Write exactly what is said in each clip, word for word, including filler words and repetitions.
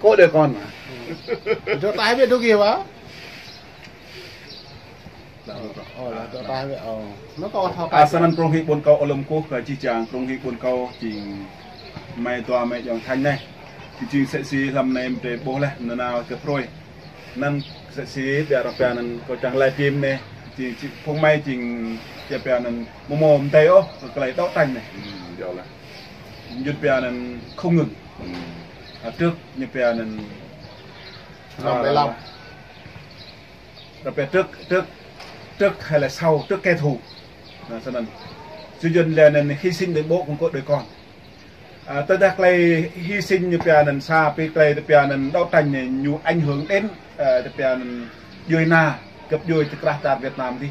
Kơ đơi kŏn. Dŏ taih ƀiă dŏ gih wa. Ơ, dŏ taih ƀiă, ơ. Anŭn kâo thâo. A, snăn prŏng hĭ ƀuôn kâo ơ lŏm kơkuh kơ jih jang, prŏng hĭ ƀuôn kâo jing amai dua amai ayŏng Thanh anai. Jing msĕ si hlăm anai mdê ƀuh laih nanao kơ phrâo. Anăn msĕ si ƀiă arăng pia anăn kâo čang live stream anai. Jing, jing phung amai jing ƀiă pia anăn mơ̆ mơ̆ mdei ôh, kơ klei đấu tranh anai. Hm, yơh lah. Ñu pia anăn không ngừng. Hm. A, trước ñu pia anăn, hlăm a, lăm. Arăng pia trước, trước, trước hay là sau, trước kẻ thù. Anăn snăn. Sư Yuăn lĕ anăn hy sinh để bố cũng có đứa con. A, tơdah klei hy sinh ñu pia anăn sa, pĭ klei tơ pia anăn đấu tranh anai ñu ảnh hưởng đến, a, tơ pia anăn djuê ana, găp djuê tơ krah čar Việt Nam dih.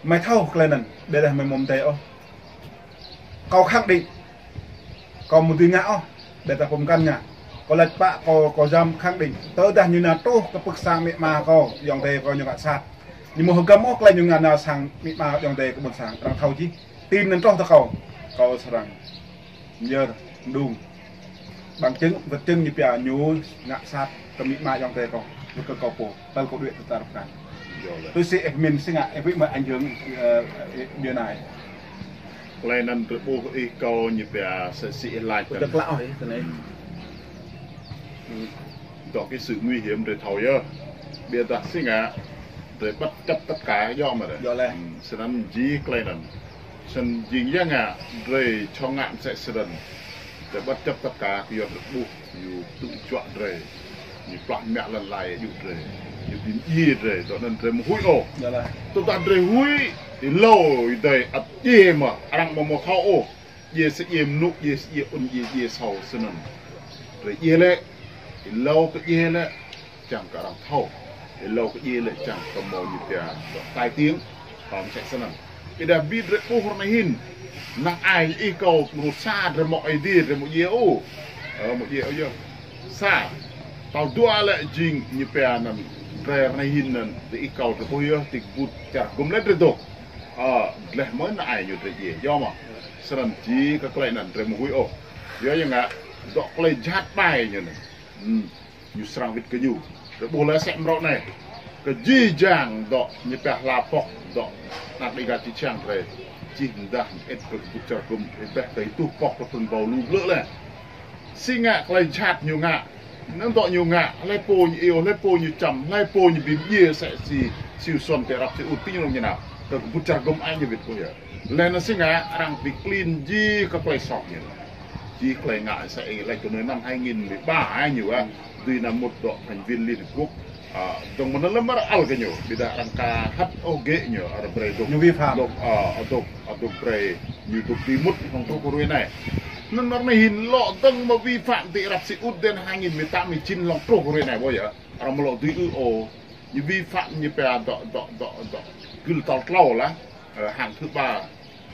Amai thâo klei anăn, ƀiădah amai mơ̆ mdei ôh. Kâo khẳng định. Kâo mơ̆ dưi ngă ôh, ƀiădah kâo mơkăn ngă. Kâo lač pă kâo, kâo djam khẳng định. Tơdah ñu nao truh kơ pưk sang amĭ ama kâo, ayŏng adei kâo ñu ngă sat. Ñu mơ̆ hơgăm ôh klei ñu ngă nao sang amĭ ama ayŏng adei kơ ƀuôn sang, arăng thâo čih. Tin anăn truh tơ kâo. Kâo srăng myơr, mđung. Bằng chứng, vật chứng ñu pia ñu ngă sat kơ amĭ ama ayŏng adei kâo, kơ kâo pô. Tơl kâo đuaĭ tơ tar pơkăn. Yơh lah. Tui si ih mĭn si ngă, ih ƀu mơ̆ ảnh hưởng, ơ, ơ, ƀiă anai. Klei anăn drei ƀuh ih kâo ñu pia msĕ si ih lač. Kâo kăn. Dơ̆ng klă ih tơ anai. Hm. Dŏ kơ sự nguy hiểm drei thâo yơh. Ƀiădah si ngă, drei bất chấp tất cả yơh mơ̆ đah. Yơh lah. Hm, snăn jing klei anăn. Snăn jing ya ngă, drei čiăng ngă msĕ snăn. Drei bất chấp tất cả, kyua drei ƀuh, ñu tŭ juă drei. Ñu plah mă lăn lai djuh drei. Ñu bi mdjiê drei, dŏ anăn drei mơ̆ huĭ ôh. Yơh lah. Tơdah drei huĭ, êlâo êdei ăt djiê mơ̆, arăng mơ̆ mơ̆ thâo ôh. Djiê sa djiê mnŭ, djiê sa djiê ŭn, djiê djiê sâo snăn. Drei djiê lĕ, êlâo kơ djiê lĕ, čang kơ arăng thâo. Êlâo kơ djiê lĕ čang kơ mâo ñu pia dŏ tai tiếng. Pơmsĕ snăn. Ƀiădah bi drei ƀuh ră anai hĭn. Năng ai ih kâo mrô sa drei mơ̆ Aê Diê drei mơ̆ djiê ôh. Ơ, mơ̆ djiê ôh yơh. Sa. Tal dua lĕ jing ñu pia anăn drei ră anai hĭn anăn ti ih kâo drei ƀuh yơh ti kbŭt čar gŭm lĕ drei dôk. Ơ, dleh mơ̆ năng ai ñu drei djiê. Yơh mơ̆. Snăn jing kơ klei anăn drei mơ̆ huĭ ôh. Yơh ya ngă dŏ klei jhat ƀai ñu anăn. Hm. Ñu srăng wĭt kơ ñu. Drei ƀuh lĕ msĕ mrâo anai. Kơ jih jang dŏ ñu pia hla pŏk dŏ anak Dêga čư̆ čhiăng drei. Čih mdah mơit kơ kbŭt čar gŭm, ih ƀuh tơ ih tuh pŏk kơ trŭn ƀâo lu blư̆ lĕ. Si ngă klei jhat ñu ngă. Anăn dŏ ñu ngă, hlei pô ñu iêu, hlei pô ñu čăm, hlei pô ñu bi mdjiê msĕ si Siu Suôn ti Arăp Siut ti ñu nŏng ñu nao. Kơ kbŭt čar gŭm ai ñu wĭt kơ yơh. Leh anăn si ngă arăng bi klin jing kơ klei soh ñu. Jing klei ngă sa ih lač kơ anei năm hai nghìn mười ba ai ñu ah. Dưi nao mŭt dŏ thành viên Liên Hợp Quốc. A, dŏng mơ̆n lăm arăng ăl kơ ñu. Ƀiădah arăng ka hăt ôh gĕ ñu, arăng brei dŏng. Ñu vi phạm. Dŏng, a, dŏng, a, dŏng brei ñu dŏng dưi mŭt hlŏng truh kơ hruê anei. Anăn ară anei hĭn lŏ dơ̆ng mơ̆ vi phạm ti Arăp Siut đến hai nghìn mười tám mười chín hlŏng truh kơ hruê anei ƀuh yơh. Arăng mơ̆ lŏ dưi ư ôh. Ñu vi phạm ñu pia dŏ, dŏ, dŏ, dŏ. Gưl tal tlâo lah. Ơ, hăng thứ ba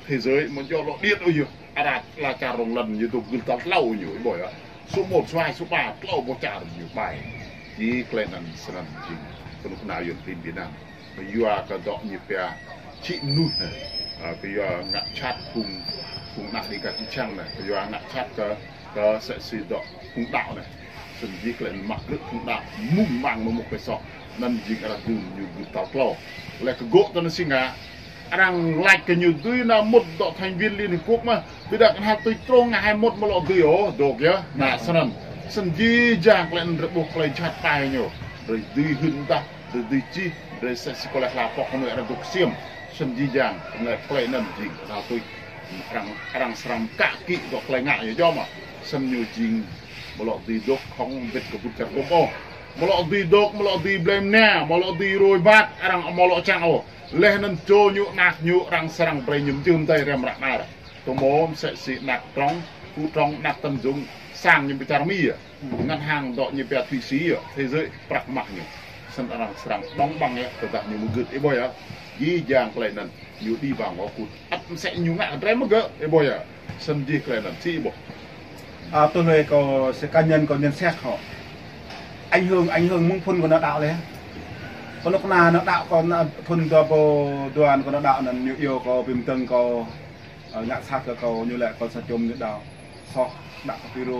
thế giới mơ̆ djŏ lŏ điêt ôh yơh. Ară ala čar rŏng lăn ñu dŏ gưl tal tlâo ñu ƀuh yơh. Số một, số hai, số ba, tlâo boh čar ñu ƀai. Jing klei anăn snăn jing. Kơnuk kơna yuăn klin Việt Nam. Kyua kơ dŏ ñu pia čĭ mnuih anei. A, kyua ngă jhat phung, phung anak Dêga čư̆ čhiăng anei. Kyua ngă jhat kơ, kơ msĕ si dŏ phung đăo anei. Snăn jing klei anăn mă krư̆ phung đăo mơ̆ng mang mơ̆ mŭk klei soh. Anăn jing arăng dưm ñu gưl tal tlâo. Leh kơ gŏ tơ anăn si ngă. Arăng lač kơ ñu dưi nao mŭt dŏ thành viên Liên Hợp Quốc mơ̆. Ƀiădah kăn hăt tui trông ngă hai mŭt mơ̆ lŏ dưi ôh, dŏ yơh. Anăn snăn. Snăn jih jang klei anăn drei ƀuh klei jhat ƀai ñu. Drei dưi hưn mdah, drei dưi čih, drei msĕ si kơ leh hla pŏk anei arăng dŏ ksiêm. Snăn jih jang, anei klei anăn jing, anăn tui. Arăng, arăng srăng kă kĭ dŏ klei ngă ñu djŏ mơ̆. Snăn ñu jing, mơ̆ lŏ dưi dŏ khŏng wĭt kơ kbŭt čar gŭm ôh. Mơ̆ lŏ dưi dŏ, mơ̆ lŏ dưi blei mnia, mơ̆ lŏ dưi roi bat, arăng mơ̆ lŏ čang ôh. Leh anăn čô ñu anak ñu arăng srăng brei ñu mjưh mdei rem ră anei. Tơmơ̆ msĕ si anak Trong, Phú Trong, anak Tân Dũng, sang ñu bi čar Mi yơh. Ngân hàng dŏ ñu pia Thụy Sĩ yơh, thế giới prăk mah ñu. Snăn arăng srăng đóng băng yơh, tơdah ñu mơgưt ih ƀuh yơh. Jih jang klei anăn ñu đi vào ngõ cụt. Ăt msĕ ñu ngă drei mơ̆ gơ̆, ih ƀuh yơh. Snăn jih klei anăn si ih ƀuh. A, tui lui kâo si cá nhân kâo nhận xét hŏ. Ảnh hưởng, ảnh hưởng mơ̆ng phŭn kâo nao đăo leh. Kâo nao kơna nao đăo kâo nao phŭn dua pô dua kâo nao đăo anăn ñu iêu kâo bi mdơ̆ng kâo, ơ, ngă sat kơ kâo ñu lĕ kâo sa čôm ñu đăo. Soh, đăo kơ piro.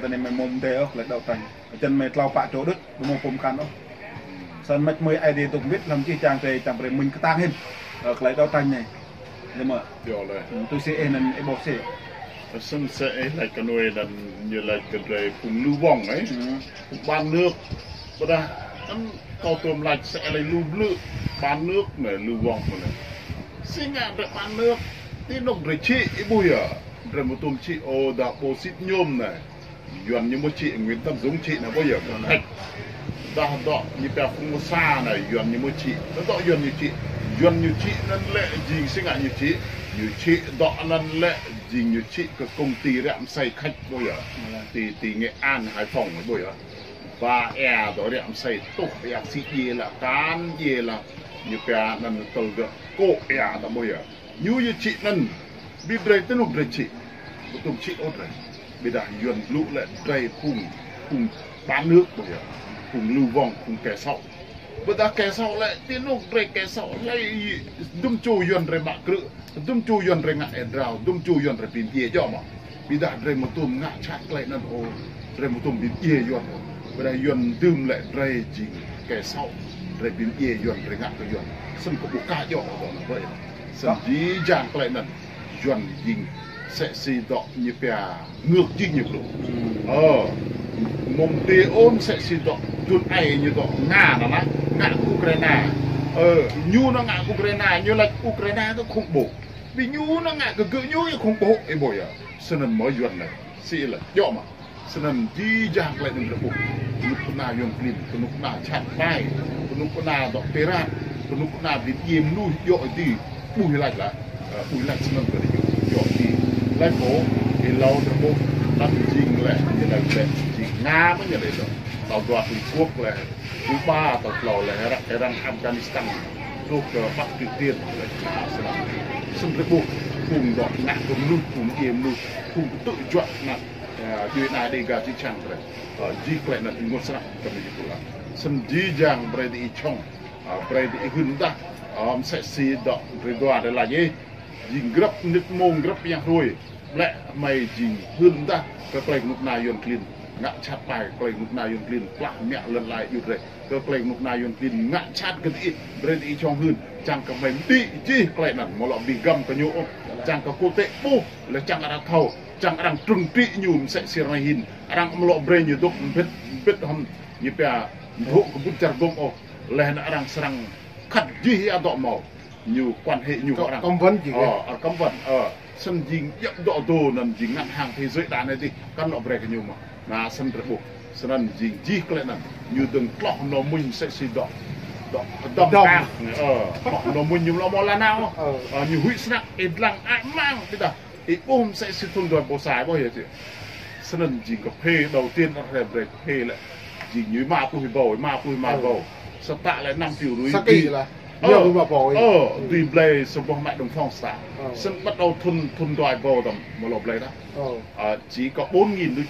tơ anai mơi mơ̆ng tơ ôh, tơlơi đấu tranh. Čăn mơi tlâo pă čô đôč, ƀu mâo pơm kăn ôh. Snăn măč mơi ai dê tŭk mbĭt lăm čih čang tơ, čang brơi mĭn kơtang hĭn. Ơ, tơlơi đấu tranh anai. Lĕ mơ̆. Yơh lĕ. Hmm, tui si ih anăn ih ƀuh si. Snăn sĕ ih laĭ kơ nuê anăn ñu laĭ kơ drei phung lưu vong ih. Hmm. Phung bán nước. Ƀôdah anăn kâo tŭm laĭ sĕ laĭ lu blư̆ bán nước anai, lưu vong anai. Si ngă drei bán nước. Ti anŭk drei čhĭ ih ƀuh yơh. Drei mơ̆ tŭm čhĭ ôh, dah ƀu sĭt ñŭm anai. Yuăn ñu mơ̆ čhĭ, Nguyễn Tấn Dũng čhĭ anai ƀuh yơh, kơ khač. Dah dŏ ñu pia Phung Mơsa anai, Yuăn ñu mơ̆ čhĭ. Dah dŏ Yuăn ñu čhĭ. Yuăn ñu čhĭ anăn lĕ jing si ngă ñu čhĭ. Ñu čhĭ dŏ anăn lĕ jing ñu čhĭ kơ công ty ră msei khač ƀuh yơh. Ti, ti Nghệ An, Hải Phòng ƀuh yơh. Ba ea dŏ ră msei tuh ea si djiê lă kan djiê lă. Ñu pia anăn tơl gơ̆ kô̆ ea dŏ ƀuh yơh. Ñu yơh čhĭ anăn, ƀiă drei ti anŭk drei čhĭ, ƀu tŭm čhĭ ôh drei. Ƀiădah Yuăn blŭ lĕ drei phung, phung bán nước ƀuh yơh, phung lưu vong, phung kẻ xấu. Ƀôdah kẻ xấu lĕ, ti anŭk drei kẻ xấu lĕ, dŭm čô Yuăn drei mă krư̆, dŭm čô Yuăn drei ngă êa drao, dŭm čô Yuăn drei bi mdjiê djŏ mơ̆. Ƀiădah drei mơ̆ tŭm ngă čă tơlơi anăn ôh, drei mơ̆ tŭm bi mdjiê Yuăn ôh. Ƀiădah Yuăn dưm lĕ drei jing kẻ xấu, drei bi mdjiê Yuăn, drei ngă kơ Yuăn. Snăn kơ ƀu kah djŏ ôh dŏ anăn ƀơi. Snăn jih jang tơlơi anăn Yuăn jing sĕ si dŏ ñu pia ngược jih ñu blŭ. Ơ, mơ̆ng ti ôn sĕ si dŏ, jun ai ñu dŏ Nga anăn, ngă Ukraina. Ơ, ñu anăn ngă Ukraina, ñu laĭ Ukraina kơ khủng bố. Bi ñu anăn ngă kơ gơ̆ ñu khủng bố, ih ƀuh yơh. Snăn mơ̆ Yuăn anai. Si lĕ, djŏ mơ̆. Snăn jih jang tơlơi anăn drei ƀuh. Kơnuk kơna Yuăn klin, kơnuk kơna čhat ƀai, kơnuk kơna dŏ pirate, kơnuk kơna bi mdjiê mnuih djŏ ti. Ƀuh lač lă, ơ, ƀuh lač snăn kơ djŏ ti. Lač pô, ih lâo drei ƀuh, anăn jing lĕ, ñu lač lĕ, jing Nga mơ̆ ñu lač dŏ. Tơl dua Trung Quốc lĕ, Cuba, tơl tlâo lĕ, Irak, Iran, Afghanistan, truh kơ Bắc Triều Tiên lĕ, Nga snăn. Snăn drei ƀuh phung dŏ ngă kơ mnuih, phung djiê mnuih, phung kơtư̆ juă anăn, ơ, djuê ana Dêga čư̆ čhiăng drei. Ơ, jih klei anăn ênguôt snăk kơ mnuih pô lă. Snăn jih jang brei diih čŏng, ơ, brei diih hưn mdah, ơ, msĕ si dŏ drei dua drei lač yơh. Jing grăp mnĭt mông grăp yang hruê. Ƀlĕ hmei jing hưn mdah kơ klei knŭk kna Yuăn klin. Ngă jhat ƀai klei knŭk kna Yuăn klin. Plah mă lăn ala djuê drei. Kơ klei knŭk kna Yuăn klin ngă jhat kơ diih, brei diih čŏng hưn, čiăng kơ hmei mđĭ jih klei anăn, amâo lŏ bi hgăm kơ ñu ôh, čiăng kơ quốc tế ƀuh, leh čiăng arăng thâo, čiăng arăng trừng trị ñu msĕ si ară anei hĭn, arăng amâo lŏ brei ñu dôk mbĭt, mbĭt hŏm, ñu pia, dôk kơ ƀut čar gŭm ôh, leh anăn arăng srăng khăt jih ya dŏ mâo. Ñu quan hệ ñu kơ arăng cấm vận jing, ơ, arăng cấm vận, ơ, snăn jing djăp dŏ dô anăn jing ngân hàng thế giới đa anei dih, kăn lŏ brei kơ ñu mơh. Anăn snăn drei ƀuh, snăn jing jih klei anăn, ñu dơ̆ng tloh nô mĭn msĕ si dŏ, dŏ dŏm kang, ơ, tloh nô mĭn ñu lŏ mâo lăn nao, ơ, ñu huĭ snăk, ih dlăng ai mang, ƀiădah ih ƀuh msĕ si thŭn dua êbâo sa ƀuh yơh či. Snăn jing kơ phê đầu tiên arăng brei phê lĕ. Jing ñu êma pluh êbâo, êma pluh êma êbâo. Sa tă lĕ năm triệu rưỡi. Sa ký lĕ. Ơ, ñu êma êbâo. Ơ, dưi blei sa boh mă đồng phong sa tă. Snăn bắt đầu thŭn, thŭn dua êbâo tăm, amâo lŏ blei dah. Ơ, chỉ có bốn nghìn đuč.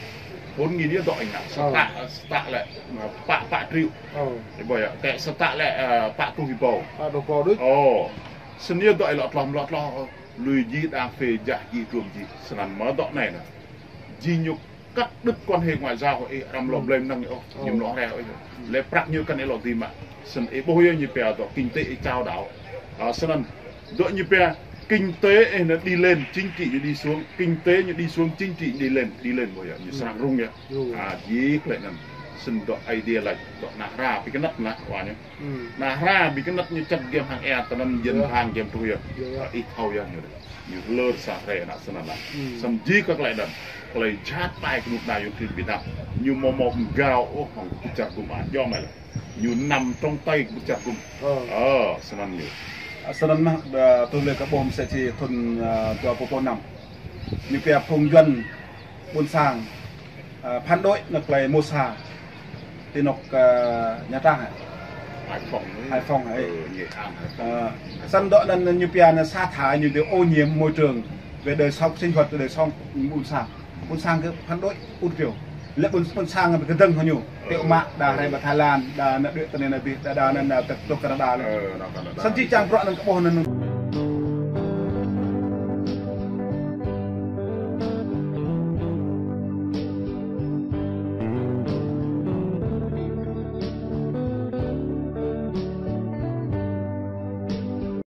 Bốn nghìn yơh dŏ ih ngă. Sa tă, sa tă lĕ, pă, pă triệu. Ih ƀuh yơh, kơ sa tă lĕ, ơ, pă pluh êbâo. Pă pluh êbâo đuč. Ơ, snăn yơh dŏ ih lŏ tloh, lŏ tloh. Lui jih đang phê jah jih druôm jih. Snăn mơ̆ dŏ anei nă. Jing ñu cắt đứt quan hệ ngoại giao hŏ ih, arăng amâo lŏ blei mnơ̆ng ôh, ñu amâo lŏ rai ôh. Leh prăk ñu kăn ih lŏ dưi mă. Snăn ih ƀuh yơh ñu pia dŏ kinh tế ih chao đảo. Ơ, snăn dŏ ñu pia kinh tế ih anăn đi lên, chính trị ñu đi xuống, kinh tế ñu đi xuống, chính trị đi lên, đi lên ƀuh yơh, ñu srăng rŭng yơh. Ơ, jih klei anăn. Snăn dŏ Aê Diê lač, dŏ ană hra bi kơnăt anăn, wa ñu. Ană hra bi kơnăt ñu čăt giăm hăng êa, tơnăn jing hăng giăm truh yơh. Ơ, ih thâo yơh ñu. Ñu hlơr sa hrơi anăn snăn lă. Snăn jih kơ klei anăn. Klei jhat ƀai knŭk kna Yuăn klin Việt Nam. Ñu amâo mâo mgao ôh hŏng kơ ƀut čar gŭm ah, djŏ mơ̆ lĕ. Ñu nằm trong tay kơ ƀut čar gŭm. Ơ, snăn ñu. Ơ, snăn mơh, ơ, tui lĕ kơ ƀuh msĕ si thŭn, ơ, dua êbâo pluh năm. Ñu pia phung Yuăn ƀuôn sang, ơ, phản đối nao klei mơsa ti anôk, ơ, Nha Trang hă? Hải Phòng. Hải Phòng hă? Ơ, Nghệ An, Hải Phòng. Ơ, snăn dŏ anăn ñu pia anăn sa thải ñu dê ô nhiễm môi trường về đời sống, sinh hoạt, đời sống ƀuôn sang. Ƀuôn sang kơ phản đối ŭt kiêu. Lĕ ƀuôn, ƀuôn sang kơ dơ̆ng hŏ ñu. Tiŏ mă, đa rai ƀă Thái Lan, đa nao đuĕ tơ anei anăn dih, đa, đa anăn, ơ, tơ, tơ Canada lĕ. Snăn jih jang bruă anăn kơ ƀuh anăn.